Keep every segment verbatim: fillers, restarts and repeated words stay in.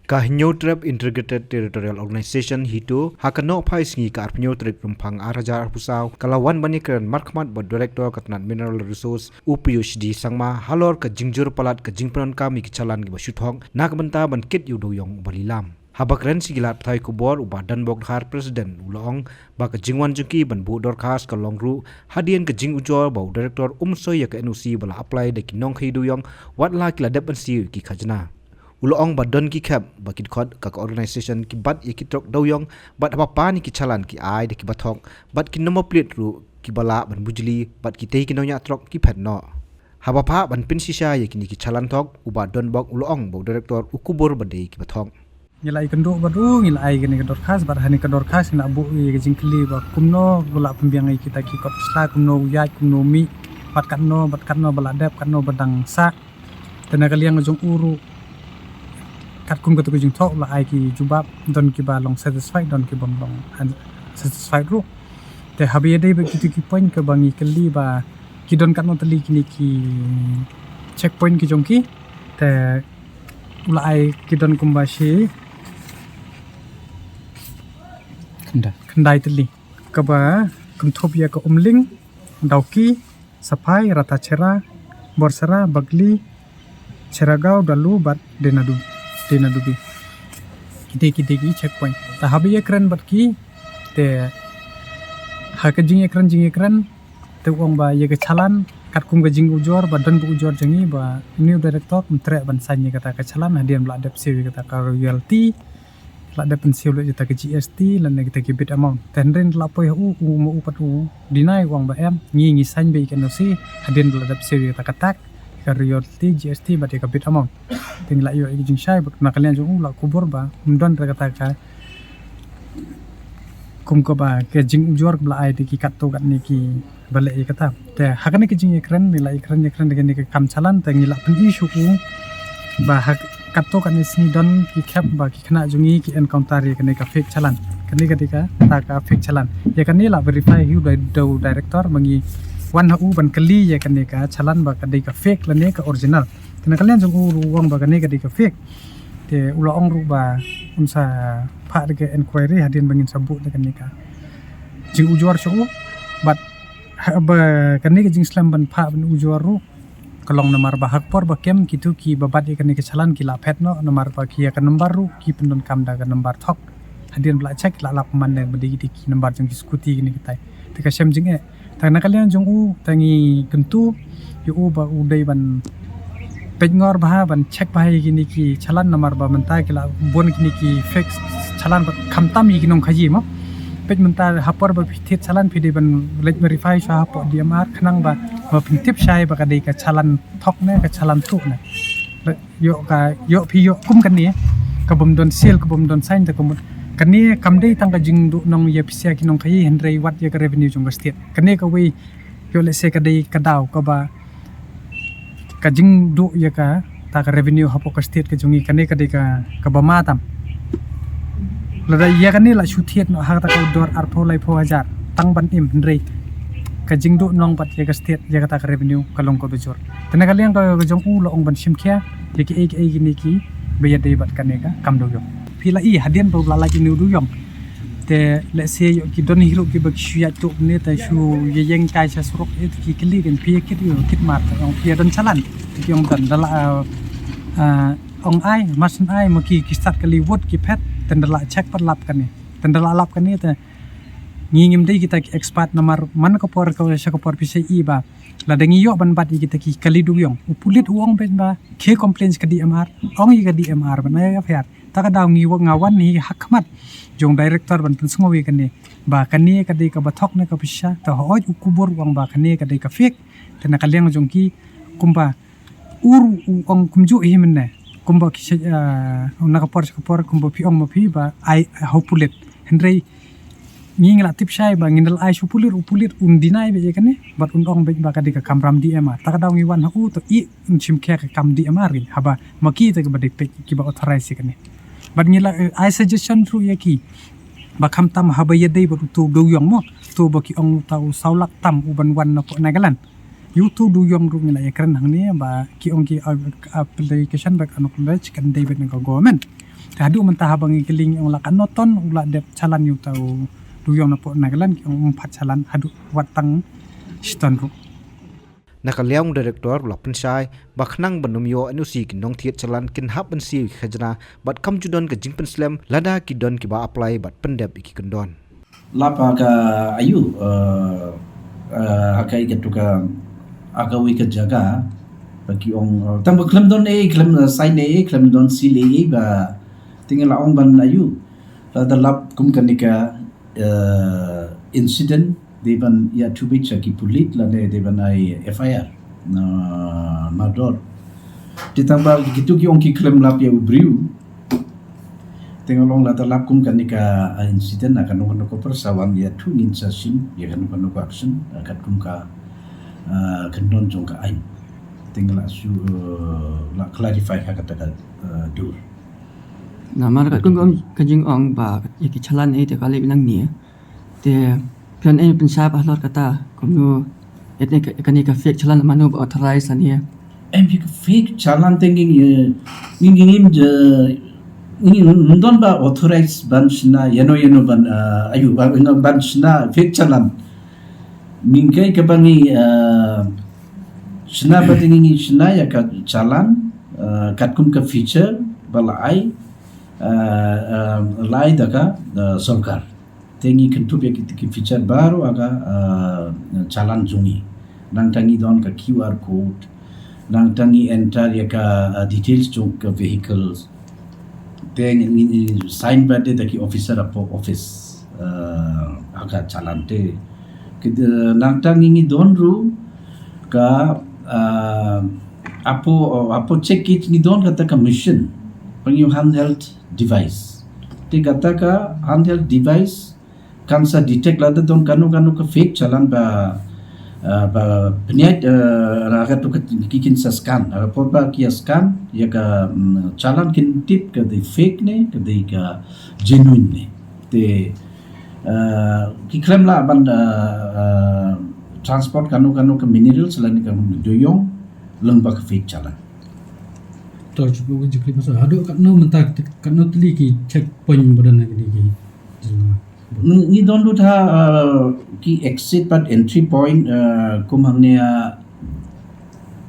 Ka Hynñiewtrep Integrated Territorial Organization HITO, ha ka nohphai sngi ka arphew tarik Rymphang ar hajar arphew saw, ka la wan ban ïakren markhmat bad Director ka tnat Mineral Resource u Piyush D Sangma halor ka jingjur palat ka jingpyndonkam ïa ki challan kiba shu thok na ka bynta ban kit ïa u dewïong uba lilam. Haba kren sha ki lad pathai khubor u Bah Donbok Dkhar, President, u la ong ba ka jingwan jong ki ban buh dorkhas ka long ruh hadien ka jingujor ba u Director um soi ïa ka N O C ba la apply da ki nongkhaïi dewïong wat la ki la dep ban siew ïa ki khajna. U la ong ba don ki khep ba ki dkhot ka, ka organization ki bat ïa ki trok dewïong bad haba pan ïa ki challan ki ai da kiba thok bad ki nombor plate ruh kiba lah ban bujli bad kitei ki nongñiah trok ki phet noh. Haba phah ban pynshisha ïa kine ki challan thok, u Bah Donbok u la ong ba u Director u kubur ba dei kiba thok. Ngi la ïakynduh bad u, ngi la ai kane ka dorkhas, bad ha kane ka dorkhas ngi la buh ïa ka jingkylli ba kumno ba la pynbiang ïa kita ki kot sla, kumno u ïaid, kumno u mih, bad katno, bad katno ba la dep, katno ba dang sah. Te na ka liang jong u ruh, katkum kata ka jingthoh u la ai ki jubab, don kiba long satisfied, don kiba ym long unsatisfied ruh. Te haba ïadei bad kito ki point kaba ngi kylli ba ki don katno tylli kine ki checkpoint ki jong ki, te u la ai ki don kumba shi khyndai, khyndai tylli, kaba kynthup ïa ka Umling, Dawki, Saphai, Ratacherra, Borsara, Bagli, Cheragaon, Dalu bad Denadubi, Denadubi. Kidei, kidei ki checkpoint. Te haba ïakren bad ki, te ha ka jingïakren, jingïakren, te u ong ba ïa ka challan, katkum ka jingujor, ba don ba ujor jong ngi, ba une u Director um treh ban sign ïa kata ka challan hadien ba la dep siew ïa kata ka royalty, la dep ban siew lut ïa kata ka G S T lane kita ki bid amount. Te hynrei la poi ha u, u ma u pat u deny, u ong ba em, ngi, ngi sign beit ïa ka N O C hadien ba la dep siew ïa kata ka tax, ka royalty, G S T bad ïa ka bid amount. Te ngi la ïoh ïa ka jingshai bad na ka liang jong u la kubur ba um don re kata ka, kum kaba ka jingujor ba la ai da ki katto katne kiba leh ïa kata. Te ha kane ka jingïakren, ngi la ïakren, ïakren da kane ka kam challan, te ngi la pyni sha u ba ha katto katne sngi don ki khep ba ki khynnah jong ngi ki encounter ïa kane ka fake challan. Kane ka dei kata ka fake challan. Ïa kane la verify hi u da, da u Director, ba ngi wan ha u ban kylli ïa kane ka challan ba ka dei ka fake lane ka original. Te na ka liang jong u ruh u ong ba kane ka dei ka fake. Te u la ong ruh ba un sa phah da ka inquiry hadien ba ngin sa buh da kane ka jingujor sha u. Bad haba kane ka jingslem ban phah ban ujor ruh ka long namar ba ha ka por ba kem kito kiba bat ïa kane ka challan ki la phet noh, namar ba ki ïa ka number ruh ki pyndonkam da ka number thok. Hadien ba la check la lap man da ba dei, dei ki number jong ki scooty kine kitai. Te ka shem jingeh. Te na ka liang jong u te ngi kyntu ïa u ba u dei ban peit ngor bha, ban check bha ïa kine ki challan, namar ba mynta ki la bun kine ki fake challan ba khamtam ïa ki nongkhaïi mo. Peit mynta ha por ba phi thied challan phi dei ban leit verify sha hapoh D M R khnang ba, ba phin tip shai ba ka dei ka challan thok ne ka challan thuh ne. Ïoh ka, ïoh phi ïoh kum kane, ka bym don seal, ka bym don sign, te ka mut kane kam dei tang ka jingduh nong ïa pisa ki nongkhaïi hynrei wat ïa ka revenue jong ka state. Kane kawei, ïoh lehse ka dei ka daw kaba ka jingduh ïa kata ka revenue hapoh ka state ka jong ngi, kane ka dei ka, kaba ma tam. Lada ïa kane la shu thied noh ha kata ka dor arphew laiphew hajar tang ban im, hynrei ka jingduh nong bad ïa ka state ïa kata ka revenue ka long kaba jur. Te na ka liang ka, ka jong u la ong ban shim khia ïa kiei kiei kine kiba ïadei bad kane ka kam dewïong. Phi la i hadien ba u la lait ïa une u dewïong, te lehse ïoh ki don hi ruh kiba ki shu ïaid tuh ne, te shu ïeng kai sha surok, eh, te ki kylli, phi ïa kit ïoh kit mar, te ong phi ïa don challan, te ki ong don, da la, ah, ah, ong ai, mar shen ai, ma ki, ki stad kylli wut ki phet, te da la check pat lap kane, te da la lap kane, te ngi ngim dei kita ki expert, namar man ka por ka sha ka por phi sa i ba lada ngi ïoh ban bat ïa kita ki kali dewïong, u pulit u ong beit ba khie complain ka D M R, ong ïa ka D M R ban ai F I R. Ta ka daw ngi wa, nga wan hi ha khmat jong director ban pynsngew ïa kane ba kane ka dei kaba thok ne ka pisa, ta hooid u kubur u ong ba kane ka dei ka fake. Te na ka liang jong ki kumba u ruh u ong kumjuh hi mynne, kumba ki sha, ah, na ka por sha ka por kumba phi ong ma phi ba ai ha u pulit. Hynrei ngi ngi la tip shai ba ngin da la ai sha u pulit, u pulit un deny beit ïa kane bad un ong beit ba ka dei ka kamram D M R. Ta ka daw ngi wan ha u, to i un shim khia ka kam D M R ri, haba ma ki te kiba dei peit kiba authorize ïa kane. Bad ngi la, eh, ai suggestion ruh ïa ki ba khamtam haba ïadei bad uto u dewïong mo, uto ba ki ong uta u saw lak tam u ban wan na poh Nagaland. Ïa uto u dewïong ruh ngi la ïakren hangne ba ki ong ki, uh, application ba ka acknowledge kan dei beit na ka government. Te haduh mynta haba ngi kylli ong la katno ton u la dep chalan ïa uta u dewïong na pdeng Nagaland, ki ong um pat chalan haduh wat tang shiton ruh. Na ka liang u director u la pynshai ba khnang ban ym ïoh N O C ki nongthied chalan kin hap ban siew ïa ki khajna bad kam ju don ka jingpynslem lada ki don kiba apply bad pyndep ïa ki kyndon. Lap ha ka ayu, eh, eh, ha ka ïa katu ka, ha kawei ka jaka ba ki ong, eh, tang ba khlem don ei, khlem, eh, sign ei, khlem don seal ei ba te ngi la ong ban ayu. Lada lap kum kane ka, eh, incident, dei ban ïathuh beit sha ki pulit lane dei ban ai F I R na mardor. Te tang ba kitu ki ong ki khlem lap ïa u briew. Te nga long lada lap kum kane ka, ah, incident na kano kano ka por sa wan ïathuh ngin sa shim ïa kano kano ka action, ah, katkum ka, ah, kyndon jong ka aiñ. Te nga la shu, eh, la clarify ha kata ka, eh, dur. Namar katkum ka jingong ba ïa ki chalan ei te ka leh nangne. Te pynban ei pynshai halor kata kumno, ïa kane ka, kane ka fake chalan, mano ba authorize lane. Em, ïa ka fake chalan te ngi, ngi, ngi, ngi, ngi, ngi, ngi don ba authorize ban shna ïano ïano ban, ah, ayu, ban, ban shna fake chalan. Ngi kai kaba ngi, ah, shna ba te ngi, ngi shna ïa ka chalan, ah, katkum ka feature ba la ai, ah, ah, la ai da ka, ah, sorkar. Te ngi kynthup ïa ki, ki feature baroh ha ka, ah, chalan jong ngi. Nangta ngi don ka Q R code. Nangta ngi enter ïa ka, ah, details jong ka vehicles. Te ngi, ngi, ngi sign bad da ki officer hapoh office, ah, ha ka chalan te. Ki, ah, nangta ngi, ngi don ruh ka, ah, hapoh, hapoh check gate ngi don kata ka machine. Pang ïa u handheld device. Te kata ka handheld device kan sa detect lada don kano kano ka fake chalan ba, ah, ba pynïaid, ah, ra katu ka ki kin sa scan. Ah, por ba ki ïa scan ïa ka, mm, chalan kin tip ka dei fake ne, ka dei ka genuine ne. Te, ah, ki khlem lah ban, ah, ah, transport kano kano ka minerals lane ka dewïong lyngba ka fake chalan. To, cuba jingkylli masa. Haduh katno mynta, katno tylli ki checkpoint ba don ha kine ki jylla? Ngi, ngi don lut ha, uh, ki exit bad entry point, uh, kum hangne ha,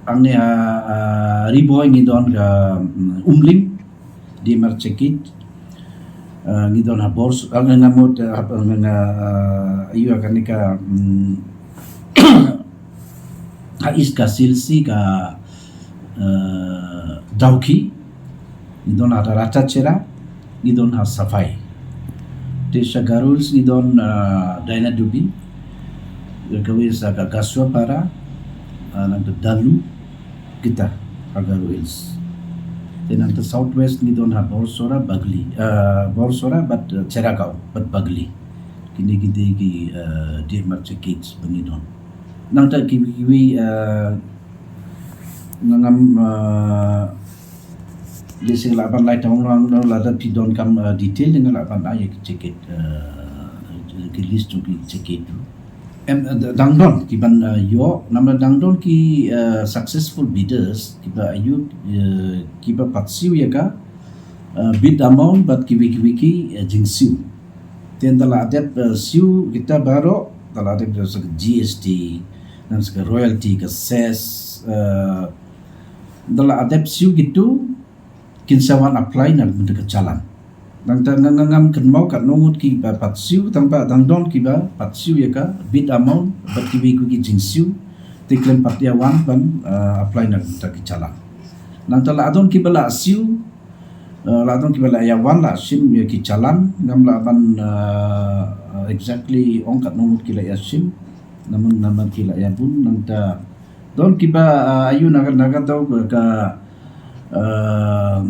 hangne ha, uh, Ri Bhoi ngi don ka, um, Umling, D M R check gate. Uh, ngi don ha Bors, uh, nga, nga mut, uh, ha, nga, nga, uh, ayu kane ka, um, ha East Khasi Hills ka, eh, Dawki, ngi don ha Ratasera, ngi don ha Safai. Te sha Garo Hills ngi don, eh, Dainadubi, kawei sa ka Gasuapara, eh, nangta Dalu, kita ha Garo Hills. Te nangta South West ngi don ha Borsora, Bagli, eh, Borsora bad, eh, Cheragaon bad Bagli. Kine ki dei ki, eh, D M R check gate ba ngi don. Nangta kiwei kiwei, eh, nga ngam, eh, lehse lah ban lai tang long, lada phi donkam, eh, detail nga lah ban ai ïa ki check gate, eh, ki list jong ki check gate ruh. Em, eh, dang don ki ban, eh, ïoh, namar dang don ki, eh, successful bidders kiba ïoh, eh, kiba pat siew ïa ka, eh, bid amount bad kiwei kiwei ki, eh, jingsiew. Te ynda la dep, eh, siew kita baroh, ynda la dep sa ka G S T, nang sa ka royalty, ka cess, eh, ynda la dep siew kitu, kin sa wan apply na ka bynta ka chalan. Nangta nga, nga ngam kynmaw katno ngut kiba pat siew, tang ba dang don kiba pat siew ïa ka bid amount bad kiwei kiwei ki jingsiew, te khlem pat ïa wan ban, eh, apply na ka bynta ki chalan. Nangta la don kiba la siew, eh, la don kiba la ïa wan la shim ïa ki chalan, ngam lah ban, eh, eh, exactly ong katno ngut ki la ïa shim, namar, namar ki la ïa bun, nangta don kiba, eh, ayu na ka, na ka daw ka, eh,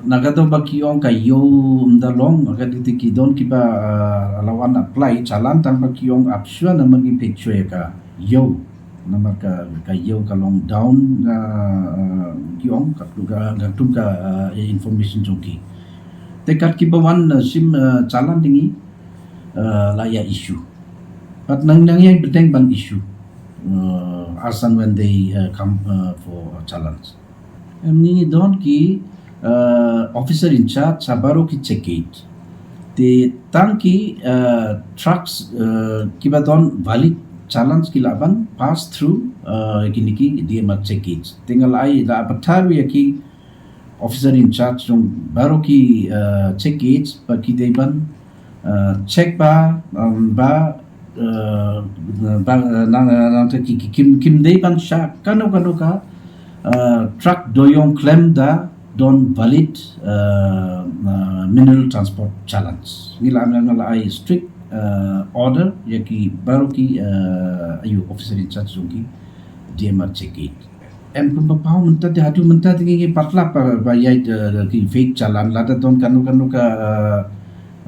na ka daw ba ki ong ka ïew ym da long, ka dei te ki don kiba, eh, la wan apply chalan tang ba ki ong ap shuwa namar ki peit shuwa ïa ka ïew. Namar ka, ka ïew ka long down, eh, eh, ki ong, ka, ka, ka tum ka, eh, information jong ki. Te kat kiba wan, eh, shim, eh, chalan te ngi, eh, la ïa issue. Pat nang, nang ïa bteng ban issue, eh, as and when they, eh, come, eh, for challans. Em, ngi don ki, uh, officer in charge ha baroh ki check gate. Te tang ki uh, trucks uh, kiba don valid challans ki lah ban pass through uh, kine ki D M R check gate. Te nga la ai, la batai ruh ïa ki officer in charge jong baroh ki uh, check gate ba ki dei ban uh, check ba um, ba uh, ba uh, nang uh, nang te ki ki- kim kim dei ban shah kano kano ka uh, truck da ïoh khlem da don valid uh, uh, mineral transport challans. Ngi la nga la ai strict uh, order ïa ki baroh ki uh, ayu officer in charge jong ki D M R check gate. Em kumba paw mynta te, haduh mynta te ngi patlap ba ba ïa uh, ki fake challan, lada don kano kano ka uh,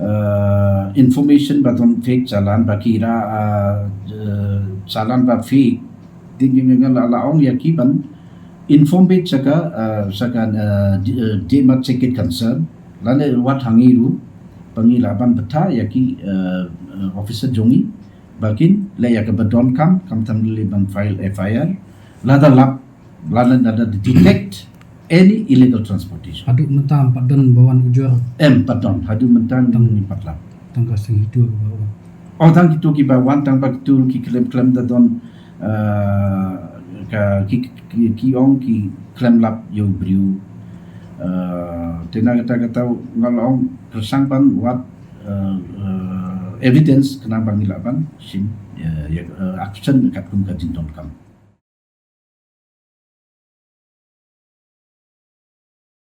uh, information ba don fake challan, ba ki ra uh, uh, challan ba fake, te ngi nga la la ong ïa ki ban inform beit sha ka uh, sha ka uh, D- uh, D M R check gate concern, lane wat ha ngi ruh ba ngi lah ban batai ïa ki uh, uh, officer jong ngi ba kin leh ïa kaba donkam, khamtam leh ban file F I R lada lap, lada lada detect any illegal transportation. Haduh mynta em pat don ba wan ujor? Em pat don, haduh mynta ngi patlap. Tang ka seng itu kaba wan. Oh, tang itu kiba wan, tang ba itu ki khlem khlem da don uh, ka ki ki, ki ong ki khlem lap ïa u briew. Uh, te na kata kata nga la ong kyrpang ban wad uh, uh, evidence khnang ba ngi lah ban shim uh, ïa uh, action katkum ka jingdonkam.